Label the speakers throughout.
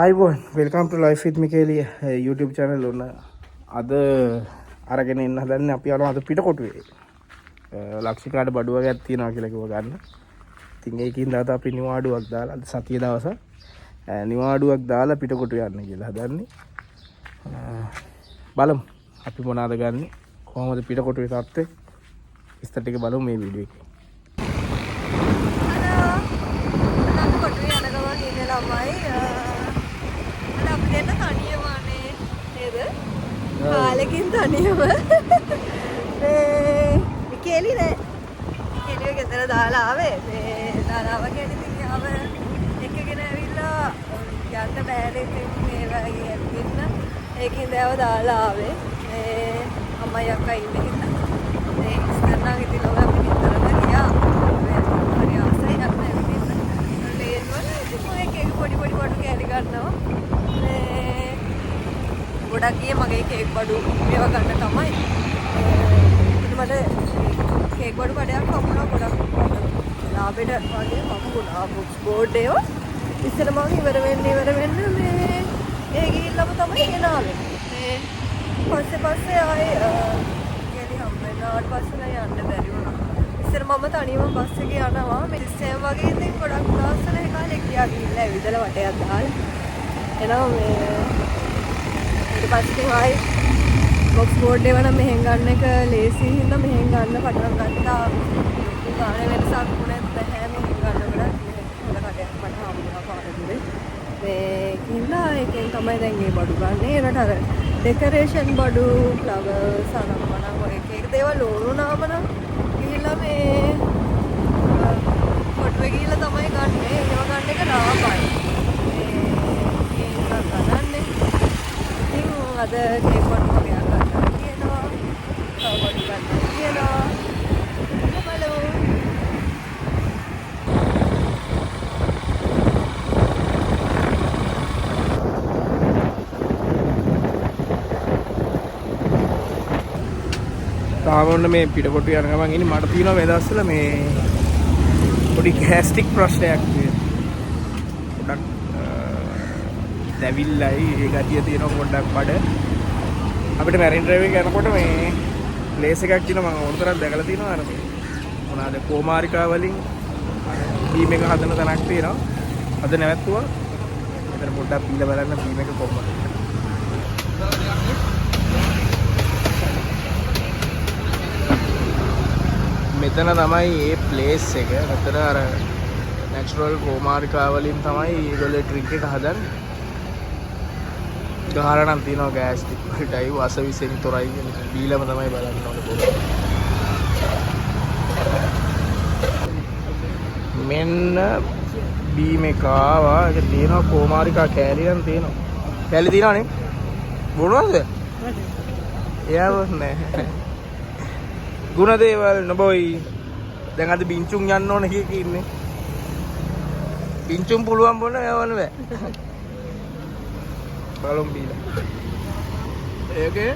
Speaker 1: අයිබෝන් welcome to life with Mikeli YouTube channel. ඔන්න අද අරගෙන එන්න හදන්නේ අපි යනවා අද පිටකොටුවේ. ලක්ෂිකාට බඩු වගේක් තියෙනවා කියලා කිව්වා ගන්න. ඉතින් ඒකින් දාත අපි නිවාඩුවක් දාලා අද සතිය දවස නිවාඩුවක් දාලා පිටකොටුව යන්න කියලා හදන්නේ. බලමු අපි මොනවාද ගන්නෙ, කොහොමද පිටකොටුවේ තත්ත්වය, විස්තර ටික බලමු මේ වීඩියෝ එකේ.
Speaker 2: හලෝ. අද අපි කොටුවේ යන ගමන් ඉන්නේ ළමයි. අද අපි දෙන්න තනියම අනේ නේද? කාලෙකින් තනියම. මේ මිකේලි නෑ. මිකේලිව ගෙදර දාලා ආවේ. මේ දාලා ආවා කියන්නේ ඉතින් යාව එක්කගෙන ඇවිල්ලා යන්න බෑනේ ඉතින් මේ වගේ ඇවිදින්න. ඒකින්ද එයාව දාලා ආවේ. මේ අම්මයි අක්කයි ඉන්න හින්දා. මේ ඉස්සර නම් ඉතින් ඔය අපි නිතරම ගියා. මේ හරි ආසයි යන්න ඇවිදින්න. ලේන් වල ඉතින් ඔය එක එක පොඩි පොඩි බඩු කෑලි ගන්නවා. මේ ගොඩක් ගියේ මගේ කේක් බඩු මේවා ගන්න තමයි. ඉතින් මට කේක් බඩු කඩයක් හම්බුණා ගොඩක් ලාභෙට වගේ හම්බුණා බොක්ස් බෝඩ් ඒවා. ඉස්සර මං ඉවර වෙන්න ඉවර වෙන්න මේ ඒ ගිහිල්ලාම තමයි ගෙනාවේ. මේ පස්සේ පස්සේ ආයේ කේලි හම්බ වෙනාට පස්සේ නම් යන්න බැරි වුණා. ඉස්සර මම තනියම බස් එකේ යනවා. මේ ඉස්සෙන් වගේ ඉතින් ගොඩක් දවස්වල ඒ කාලේ ගියා ගිහිල්ලා ඇවිදලා වටයක් දාලා එනවා. මේ ඊට පස්සේ ඉතින් ආයේ බොක්ස් බෝඩ් ඒවා නම් මෙහෙන් ගන්න එක ලේසි හින්දා මෙහෙන් ගන්න පටන් ගත්තා. ලොකු ගාණ වෙනසක් වුණෙත් නැහැ මෙහෙන් ගන්නකොට. හොඳ කඩයක් මට හම්බුණා පාරදුරේ. මේ හින්දා ඒකෙන් තමයි දැන් මේ බඩු ගන්න. ඒනට අර ඩෙකරේෂන් බඩු, ෆ්ලවර්ස් අනම්මනම් ඔය එක එක දේවල් ඕන වුණාම නම් ගිහිල්ලා මේ කොටුවේ ගිහිල්ලා තමයි ගන්නෙ. ඒව ගන්න එක ලාභයි. මේ ඒ හින්දා ගන්නන්නේ. ඉතින් අද කේක් බඩු වගේක් ගන්නවා කියනවා. තව බඩු ගන්නවා කියනවා. බලමු.
Speaker 1: තාම ඔන්න මේ පිටකොටු යන ගමන් ඉන්නේ. මට තියෙනවා මේ දවස්වල මේ පොඩි ගෑස්ට්‍රික් ප්‍රශ්නයක් තියෙනවා. පොඩක් දැවිල්ලයි ඒ ගතිය තියෙනවා පොඩ්ඩක් බඩ. අපිට මැරින් ඩ්‍රයිව් එක යනකොට මේ ප්ලේස් එකක් තියෙනවා මම ඕන තරම් දැකලා තියෙනවා. අර මේ මොනවාද කොමාරිකා වලින් බීම් එක හදන තැනක් තියෙනවා. අද නැවැත්තුවා. එතන පොඩ්ඩක් පීලා බලන්න බීම් එක කොහොමද කියලා. මෙතන තමයි ඒ ප්ලේස් එක. මෙතන අර නැචරල් කොමාරිකා වලින් තමයි ඒගොල්ලෝ ඩ්‍රින්ක් එක හදන්නේ. ගහලා නම් තියෙනවා ගෑස්ට්‍රික් වලටයි වසවිසෙන් තොරයි කියන එක. බීලම තමයි බලන්න ඕනේ කොහොමද. මෙන්න බීම් එක ආවා. ඒක තියෙනවා කොමාරිකා කෑලි නම් තියෙනවා. කෑලි තියෙනවනේ. බොනවද? එයා බොන්නේ නැහැ. ගුණ දේවල් නොබොයි. දැන් අද බින්චුන් යන්න ඕන කිය කී ඉන්නේ. බින්චුන් පුළුවන් බොන්න එයා බෑ. බලමු බීලා. ඒකේ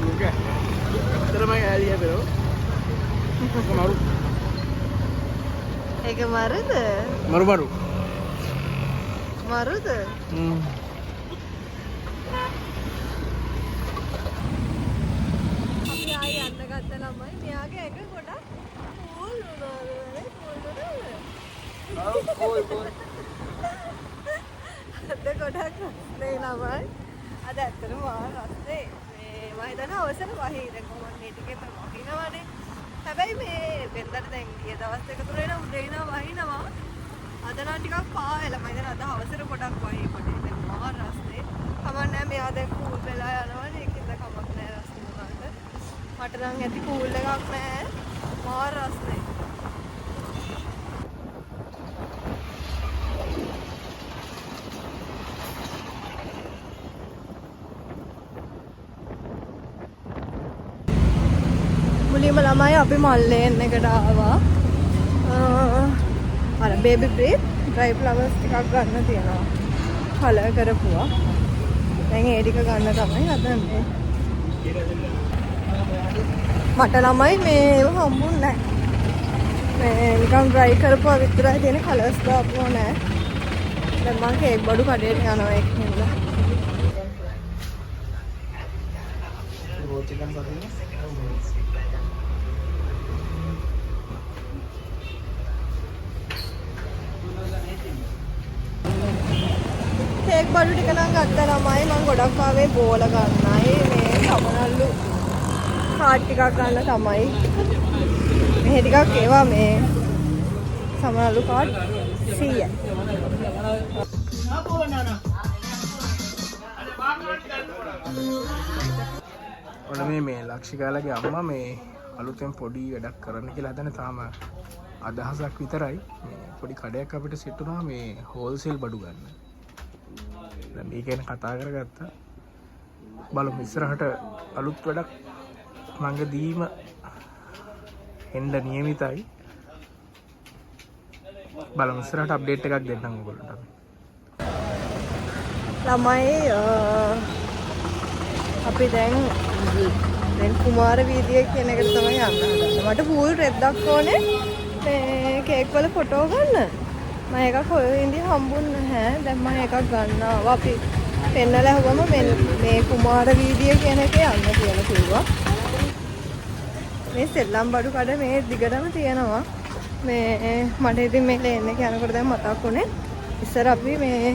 Speaker 1: මොකද? ඇත්තටම ඇලිය හැදෙනවා. මරු.
Speaker 2: ඒක මරුද?
Speaker 1: මරු මරු.
Speaker 2: මරුද? අපි ආයෙ යන්න ගත්ත ළමයි මෙයාගේ ඇඟ ගොඩක් කූල් වුණා නේ. කූල් වුණාද?
Speaker 1: ඔව් කූල් කූල්.
Speaker 2: අද ගොඩක් රස්නේ ළමයි. අද ඇත්තටම මාර රස්නේ. මේ මම හිතන්නේ අවසර වහී. දැන් කොහොමද මේ ටිකේ වහිනවනේ. හැබැයි මේ වෙනදට දැන් ගිය දවස් දෙක තුන වෙන උදේ ඉඳන් වහිනවා. අද නම් ටිකක් පාවෙලා. මම හිතන්නේ අද හවසට ගොඩක් වහී පොඩි. දැන් මාර රස්නේ. කමක් නෑ මෙයා දැන් කූල් වෙලා යනවනේ. ඒකින්ද කමක් නෑ රස්නේ වුණාට. මට නම් ඇති කූල් එකක් නෑ. මාර රස්නේ. මුලින්ම ළමයි අපි මල්ලේන් එකට ආවා. අර බේබි බ්‍රීත් ඩ්‍රයි ෆ්ලවර්ස් ටිකක් ගන්න තියෙනවා. කලර් කරපුවා. දැන් ඒ ටික ගන්න තමයි හදන්නේ. මට ළමයි මේව හම්බුන්නේ නැහැ. මේ නිකන් ඩ්‍රයි කරපුවා විතරයි තියෙන කලර්ස් දාපුවා නෑ. දැන් මං කේක් බඩු කඩේට යනවා ඒක හින්දා. කේක් බඩු ටික නම් ගත්ත ළමයි. මං ගොඩක් ආවේ බෝල ගන්නයි මේ සමනල්ලු කාඩ් ටිකක් ගන්න තමයි. මෙහෙ ටිකක් ඒවා මේ සමනල්ලු කාඩ් 100යි.
Speaker 1: ඔන්න මේ ලක්ෂිකාලගේ අම්මා මේ අලුතෙන් පොඩි වැඩක් කරන්න කියලා හදන තාම අදහසක් විතරයි. මේ පොඩි කඩයක් අපිට සෙට් වුණා මේ හෝල්සේල් බඩු ගන්න. දැන් මේ ගැන කතා කරගත්තා. බලමු ඉස්සරහට අලුත් වැඩක් ළඟදීම එන්න නියමිතයි. බලමු ඉස්සරහට අප්ඩේට් එකක් දෙන්නම් ඔයගොල්ලන්ට අපි.
Speaker 2: ළමයි අපි දැන් කුමාර වීදිය කියන එකට තමයි යන්න හදන්නේ. මට ෆුල් රෙද්දක් ඕනේ මේ කේක් වල ෆොටෝ ගන්න. මම එකක් හොය ඉඳි හම්බුන්නේ නැහැ. දැන් මම එකක් ගන්න ආවා. අපි පෙන්නලා ඇහුවම මේ කුමාර වීදිය කියන එකේ යන්න කියලා කිව්වා. මේ සෙල්ලම් බඩු කඩ මේ දිගටම තියෙනවා. මේ මට ඉතින් මේ ලේන් එක යනකොට දැන් මතක් වුණේ ඉස්සර අපි මේ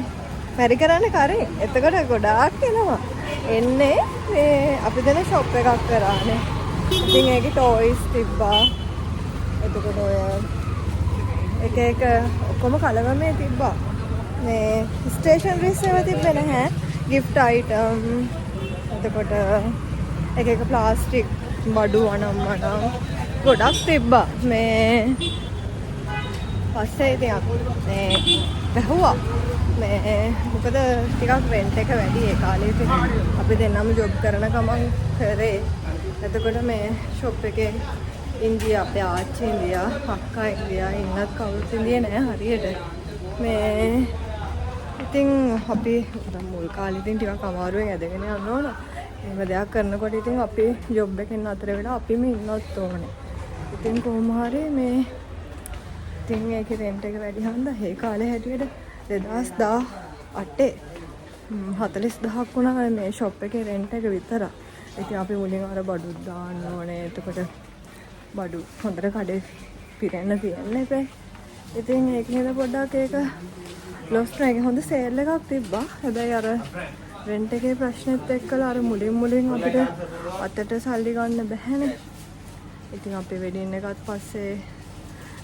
Speaker 2: මැරි කරන්නේ කරේ. එතකොට ගොඩාක් එනවා. එන්නේ මේ අපි දෙන ෂොප් එකක් කරානේ. ඉතින් ඒකේ ටොයිස් තිබ්බා. එතකොට ඔය එක එක ඔක්කොම කලවමේ තිබ්බා. මේ ස්ටේෂනරිස් ඒවා තිබ්බේ නැහැ. ගිෆ්ට් අයිටම්, එතකොට එක එක ප්ලාස්ටික් බඩු අනම් මනම් ගොඩක් තිබ්බා. මේ පස්සේ ඉතින් අපි මේ වැහුවා. මේ මොකද ටිකක් රෙන්ට් එක වැඩි ඒ කාලේ. ඉතින් අපි දෙන්නම ජොබ් කරන ගමන් කරේ. එතකොට මේ ෂොප් එකේ ඉන්දියා අපේ ආච්චි ඉන්දියා, අක්කා ඉන්දියා, ඉන්නත් කවුරුත් ඉන්දියා නෑ හරියට. මේ ඉතින් අපි දැන් මුල් කාලේ ඉතින් ටිකක් අමාරුවෙන් ඇදගෙන යන්න ඕන. එහෙම දෙයක් කරනකොට ඉතින් අපි ජොබ් එකෙන් නතර වෙලා අපිම ඉන්නත් ඕනේ. ඉතින් කොහොම හරි මේ ඉතින් ඒකේ රෙන්ට් එක වැඩි හන්දා ඒ කාලේ හැටියට 2018 40000ක් වුණා මේ ෂොප් එකේ රෙන්ට් එක විතර. ඉතින් අපි මුලින් අර බඩු දාන්න ඕනේ. එතකොට බඩු හොඳට කඩේ පිරෙන්න තියන්න එපා. ඉතින් ඒක හින්දා පොඩ්ඩක් ඒක ලොස් නෑ. ඒක හොඳ සේල් එකක් තිබ්බා. හැබැයි අර රෙන්ට් එකේ ප්‍රශ්නෙත් එක්කලා අර මුලින් අපිට අතට සල්ලි ගන්න බැහැනේ. ඉතින් අපි වෙඩින් එකත් පස්සේ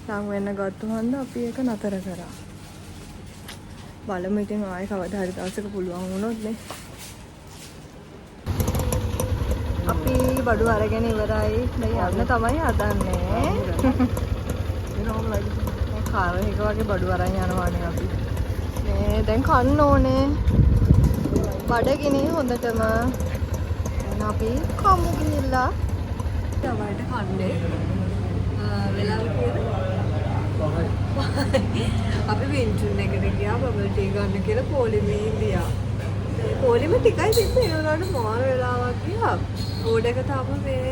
Speaker 2: ලං වෙන්න ගත්තු හන්ද අපි ඒක නතර කරා. බලමු ඉතින් ආයෙ කවදා හරි දවසක පුළුවන් වුණොත් නේ. අපි බඩු අරගෙන ඉවරයි. දැන් යන්න තමයි හදන්නේ. මේ කාර් එක වගේ බඩු අරන් යනවානේ අපි. මේ දැන් කන්න ඕනේ. බඩගිනි හොඳටම. දැන් අපි කමු ගිහිල්ලා. තමයි කන්නේ. වෙලාව කීයද? අපි වින්චුන් එකට ගියා බබල් ටී ගන්න කියලා පොලිමේ ඉඳියා. මේ පොලිම ටිකයි තිබ්බේ. ඒ වුණාට මාර වෙලාවක් ගියා. ඕඩර් එක තාම මේ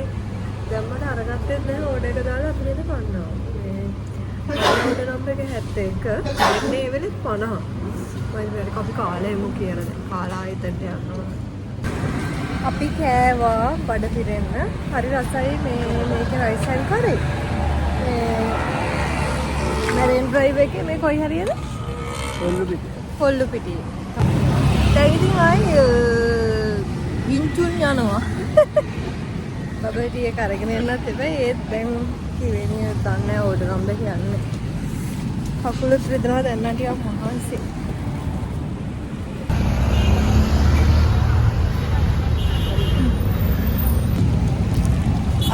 Speaker 2: දැන් මට අරගත්තෙත් නැහැ. ඕඩර් එක දාලා අපි දෙන්න කන්නවා. මේ ඕඩර් නම්බර් එක 71. මේ වෙලෙත් 50. මම ඉතින් අපි කාලා එමු කියලා දැන්. කාලා ආයෙත් එන්න යනවා. අපි කෑවා බඩ පිරෙන්න. හරි රසයි මේ මේකේ රයිස් ඇන්ඩ් කරි. මේ මැරීන් ඩ්‍රයිව් එකේ මේ කොයි හරියද? කොල්ලුපිටිය. දැන් ඉතින් ආයි වින්චුන් යනවා. බබල් ටී එක අරගෙන එන්නත් එපා. ඒත් දැන් කිවෙනිය දන්නේ නැහැ ඕඩර් නම්බර් කියන්නේ. කකුලත් රිදෙනවා දැන් නම් ටිකක් මහන්සි.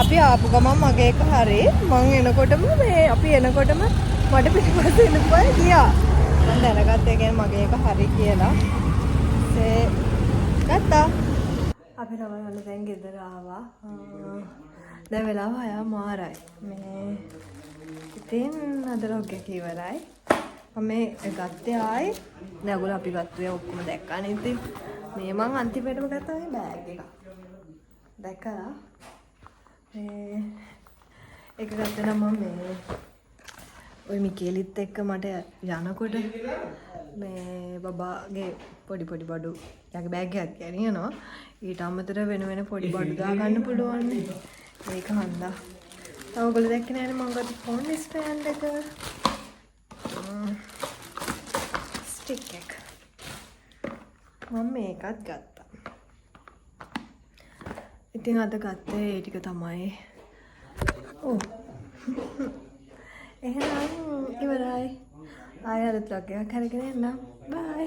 Speaker 2: අපි ආපු ගමන් මගේ එක හරි මං එනකොටම මේ අපි එනකොටම මට පිටිපස්සේ ඉඳපු අය ගියා. මං දැනගත්තා ඒ කියන්නේ මගේ එක හරි කියලා. ඒ ගත්තා. අපි ළමයි ඔන්න දැන් ගෙදර ආවා. දැන් වෙලාව 6:00මාරයි. මේ ඉතින් අද ව්ලොග් එක ඉවරයි. මම මේ ගත්තේ ආයේ නෑ ඔයගොල්ලෝ අපි ගත්තු ඒවා ඔක්කොම දැක්කානේ ඉතින්. මේ මං අන්තිමටම ගත්තා මේ බෑග් එක. දැක්කලා? මේ ඒක ගත්තා නම් මම මේ ඔය මිකේලිත් එක්ක මට යනකොට මේ බබාගේ පොඩි පොඩි බඩු යාගේ බෑග් එකක් ගෙනියනවා. ඊට අමතරව වෙන වෙන පොඩි බඩු දාගන්න පුළුවන්. ඒක හන්දා. තව ඔයගොල්ලෝ දැක්කේ නෑනේ මං ගත්ත ෆෝන් ස්ටෑන්ඩ් එක. ස්ටික් එක. මම මේකත් ගත්තා. ඉතින් අද ගත්තේ ඒ ටික තමයි. ඔව්. එහෙනම් ඉවරයි. ආයෙ අලුත් ව්ලොග් එකක් අරගෙන එන්නම්. බයි.